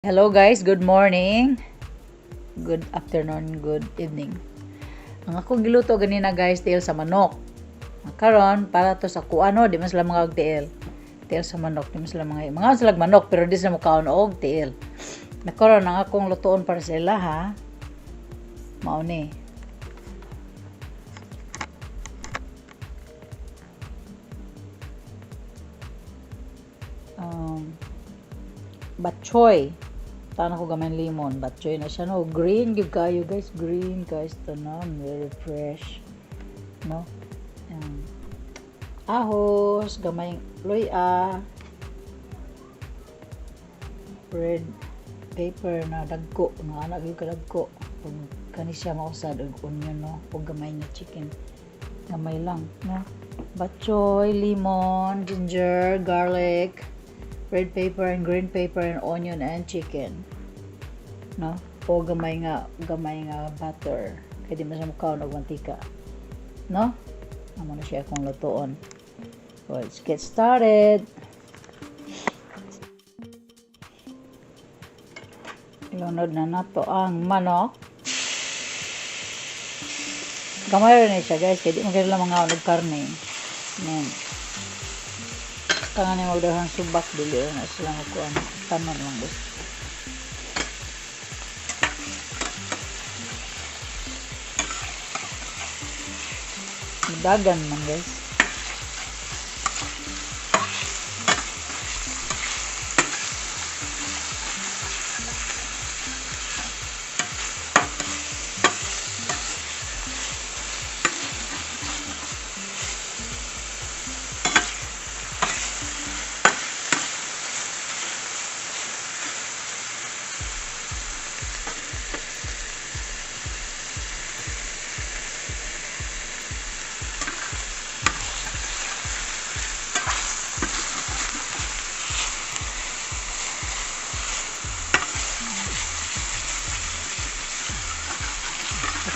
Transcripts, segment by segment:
Hello guys, good morning. Good afternoon, good evening. Ang akong giluto ganina, guys, tiil sa manok. Karon para to sa kuano, di man sila mga og tiil. Tiil sa manok, di man sila mga sila manok pero di sila mukaon og tiil. Nakaron ang akong lutoon para sa ila ha. Mao ni. Batchoy. Tana ko gamay limon. Batchoy na siya, no. Green gyud kayo, guys. Green, guys. Tanan. Very fresh. No? Yan. Ahos. Gamay luya. Red pepper na dagko. Nga anak gyud kadagko. Ug kani siya mausad og onion, no. Ug gamay nga chicken. Gamay lang, no. Batchoy, lemon, ginger, garlic, red pepper and green pepper and onion and chicken. No? O gamay nga butter. Kay di man siya mukaon og mantika. No? Amo na siya akong lutoon. Let's get started. Ilunod na nato ang manok. Gamay rin siya, guys, kay di man kayo mga og karne. Yan. Tangan ni magdahang subak, dili na sila magkuan. Tanan lang gusto. Dagan man, guys.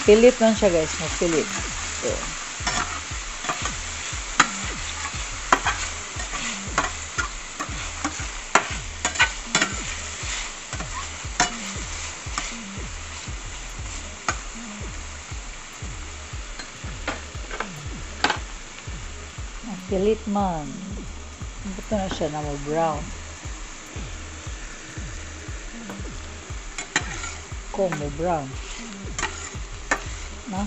Pilit man siya, guys, mapilit. So, mapilit man. Ito na siya na mo brown. Kung mo brown. No?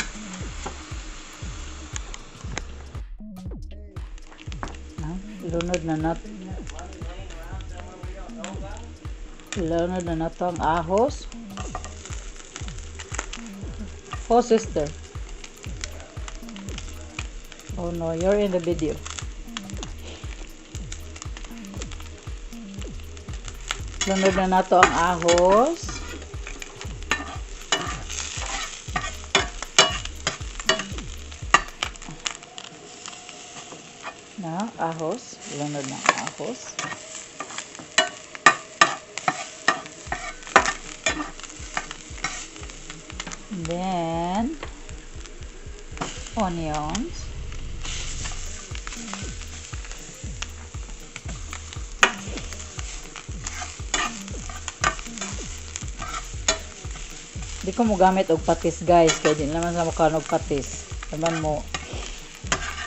No? Ilunod na natin. Ilunod na nato ang ahos. Oh, sister. Oh no, you're in the video. Lunod na nato ang ahos. Na ahos. Lunod na ang ahos. Then, onions. Di ko mo gamit og patis, guys, kay di naman sa mukha og patis. Naman mo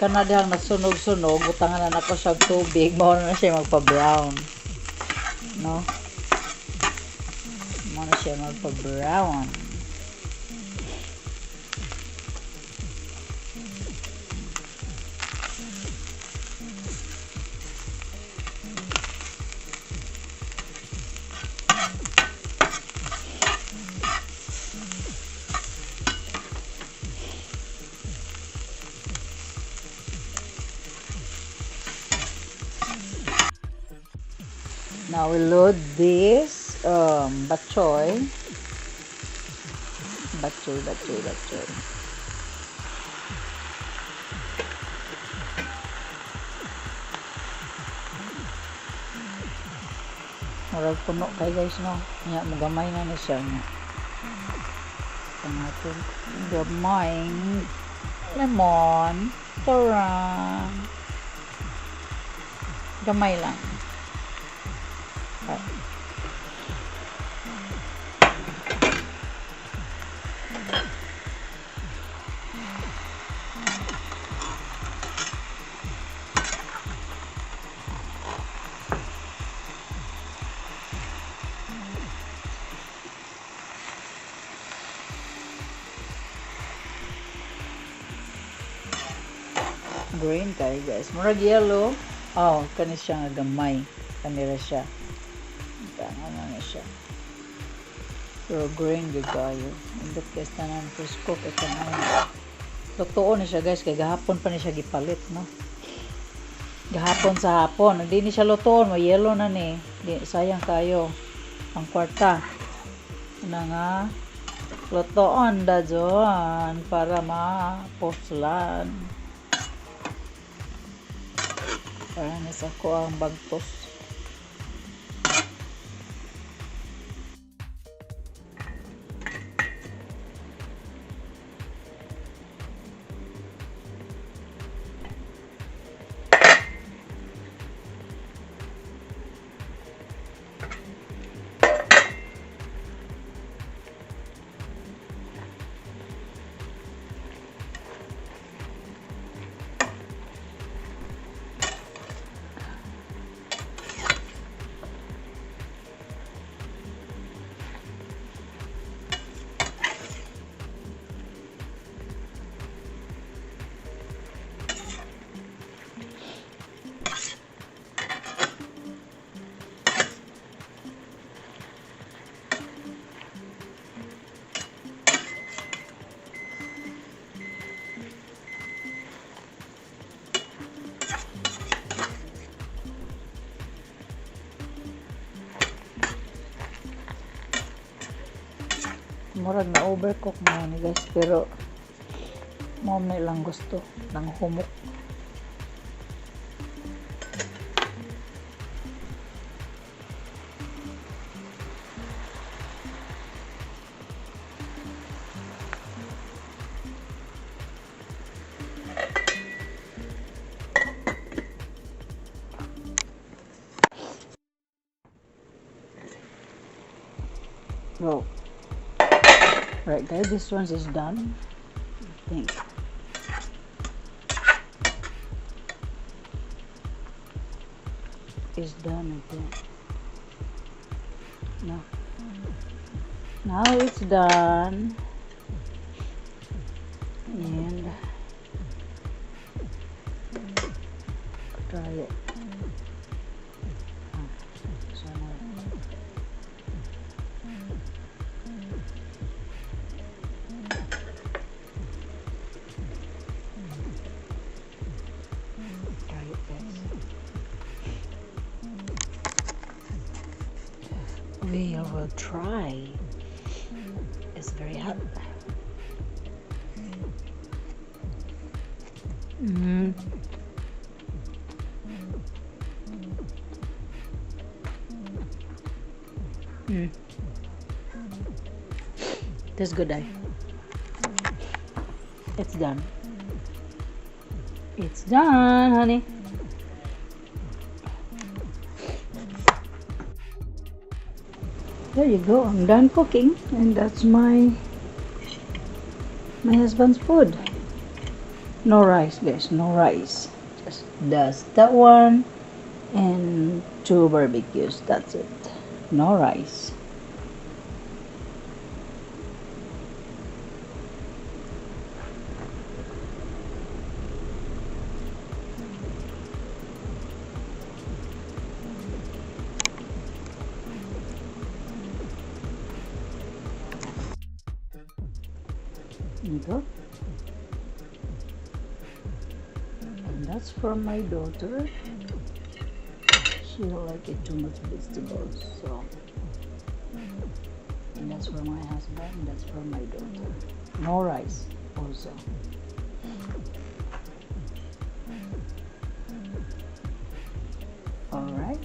kana dihang nasunog-sunog, butangan na nako siya og tubig, mao na siya magpa-brown. No? Mao na siya magpa-brown. Now we load this batchoy. Batchoy, batchoy, batchoy. Murag puno kay, guys, no. Nya mo gamay na ni siya niya. Natin gamay lemon. Tarang. Gamay lang. Right. Green kay, guys. Murag yellow. Oh, kani siya nga gamay. Kani ra siya. Tama na na siya. Pero green gyud kayo. Indot kay tanan presko kay tanan. Lutoon na siya, guys, kay gahapon pa ni siya gipalit, no. Gahapon sa hapon. Hindi ni siya lutoon, mo yellow na ni. Di, sayang kayo ang kwarta. Na nga lutoon da dyan para mapuslan. Para ni sa ko ang bagtos. Murag na overcook na ni, guys, pero mao na lang gusto ng humok. Well, right guys, this one is done, I think. Is done, I think. No. Now it's done. And try it. Ah, so now try it, guys. We will try. It's very hot. That's good, eh? It's done. It's done, honey. There you go. I'm done cooking, and that's my husband's food. No rice, guys. No rice. Just does that one and two barbecues. That's it. No rice. There you go. And that's for my daughter. She don't like it too much vegetables, so. And that's for my husband. That's for my daughter. No rice, also. All right.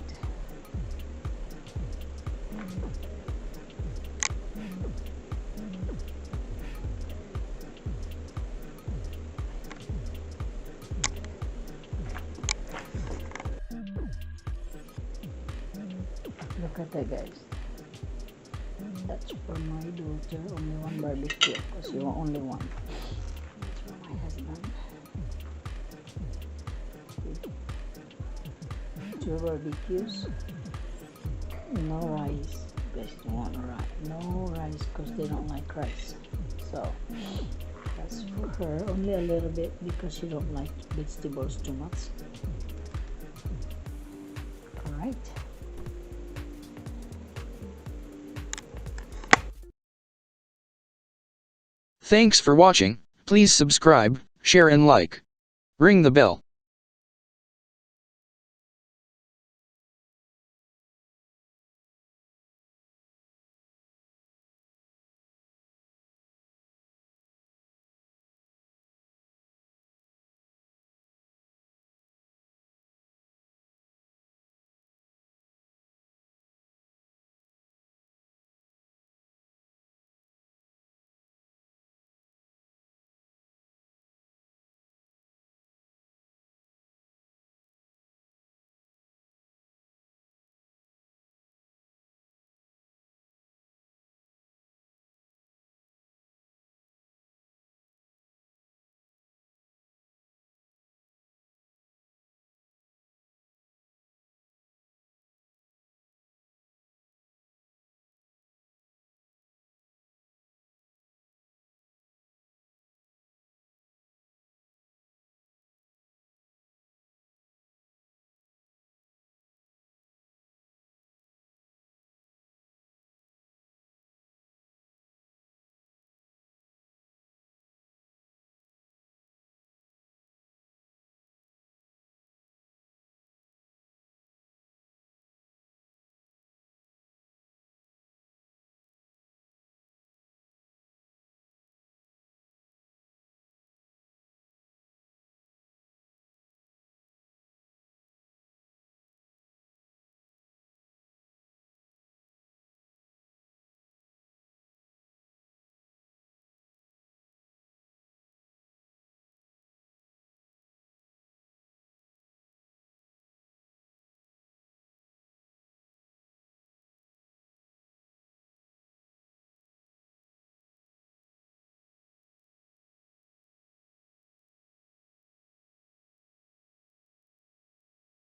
Look at that, guys. That's for my daughter. Only one barbecue because you want only one. That's for my husband. Two barbecues. No rice. You guys don't want rice. No rice because they don't like rice. So That's for her. Only a little bit because she don't like vegetables too much. Alright. Thanks for watching. Please subscribe, share and like. Ring the bell.